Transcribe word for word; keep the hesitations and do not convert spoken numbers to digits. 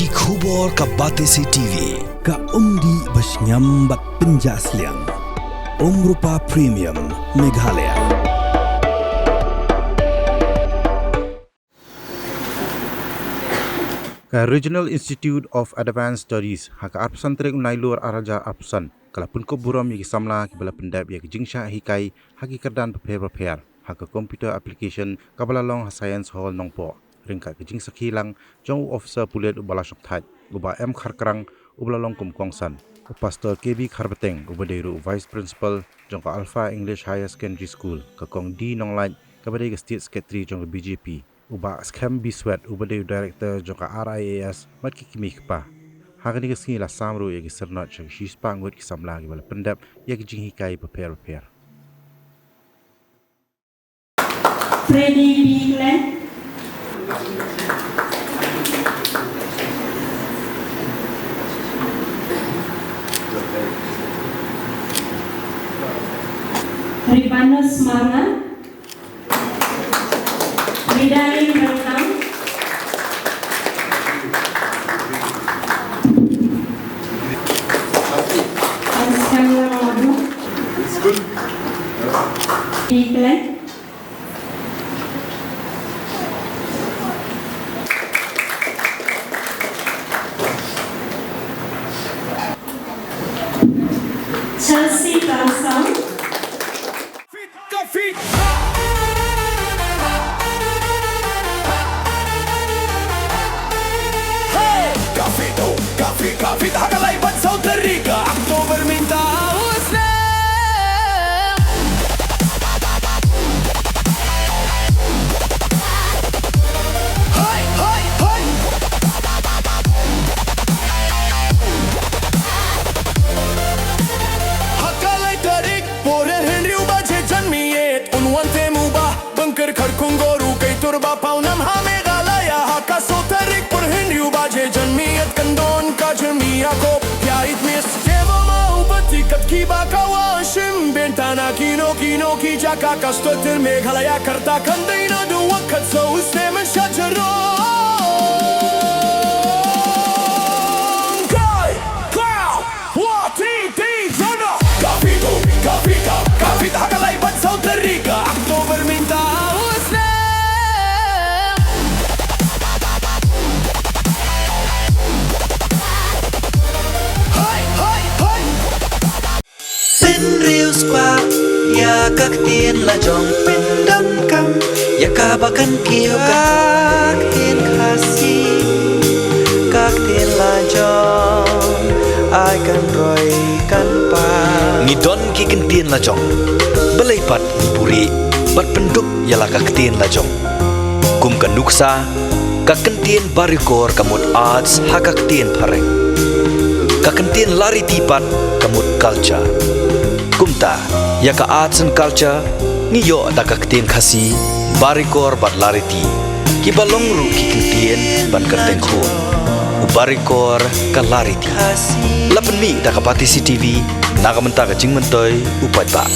Ki khubor ka Batesi T V, ka umdih ba shngiam bad pynjah sliang. Umrupa Premium, Meghalaya. Ka Regional Institute of Advanced Studies, ha ka arphew san tarik u Nailur arhajar arphew san, ka la pynkup burom ïa ki samla kiba la pyndep ïa ki jingshah hikai ha ki kyrdan bapher bapher ha ka computer application kaba la long ha Science Hall Nongpoh, ryngkat ka jingsakhi lang jong u officer pulit uba la shongthait, u Bah M Kharkrang, uba la long kum u kongsan, u Pastor K B Kharbeteng, uba dei ruh u Vice Principal jong ka Alpha English Higher Secondary School, ka Kong D Nonglait, kaba dei ka State Secretary jong ka B J P, u Bah Skhem Biswet, uba dei u Director jong ka R I A S, bad ki kmie ki kpa. Ha kane ka sngi la sam ruh ïa ki syrnod sha ki shispah ngut ki samla kiba la pyndep ïa ki jinghikai bapher bapher. Freddy B Khleng. Ribanus Marngar. Ridalin Rengkang. Anskemlang Madu. Iklek. Chelsea Tansang. Ka fit. Hey! Ka fit, oh, ka fit, ka fit. Ha ka lai ban saw tarik ka October mynta u snem. Hey, hey, hey. Ha ka lai tarik, por hynriew baje janmiet, un wan te mo ba Bynker Kharkongor u kai tur ba paw nam ha Meghalaya. Ha ka saw tarik por hynriew baje janmiet kan don ka jingmih ïakob. Pia it mis te ba ma u bati kat ki ba ka wa shim bynta na kino kino ki jaka ka stotir Meghalaya karta kan dei na du wakat saw snem sha jero. Kai, kai. One, two, three, run up. Ka fit, oh, ka fit, ka, ka fit, ha ka lai ban saw tarik ka October mynta u snem. Hai, hai, hai. Pynriewspah ïa ka ktien la jong, pyndonkam ïa kaba kan kiew ka ktien Khasi. Ka ktien la jong ai kan roi kan pang. Ngi don ki kyntien la jong, balei pat ngi buhrieh bad pynduh ïa la ka ktien la jong. Kum ka nuksa, ka kyntien Barikor ka mut arts ha ka ktien phareng. Ka kyntien Lariti pat ka mut culture. Kumta, ïa ka arts and culture ngi ïoh da ka ktien Khasi, Barikor bad Lariti, kiba long ruh ki kyntien ban kyrteng khun. U Barikor ka Lariti. La pynmih da ka Batesi T V na ka bynta ka jingmyntoi u paidbah.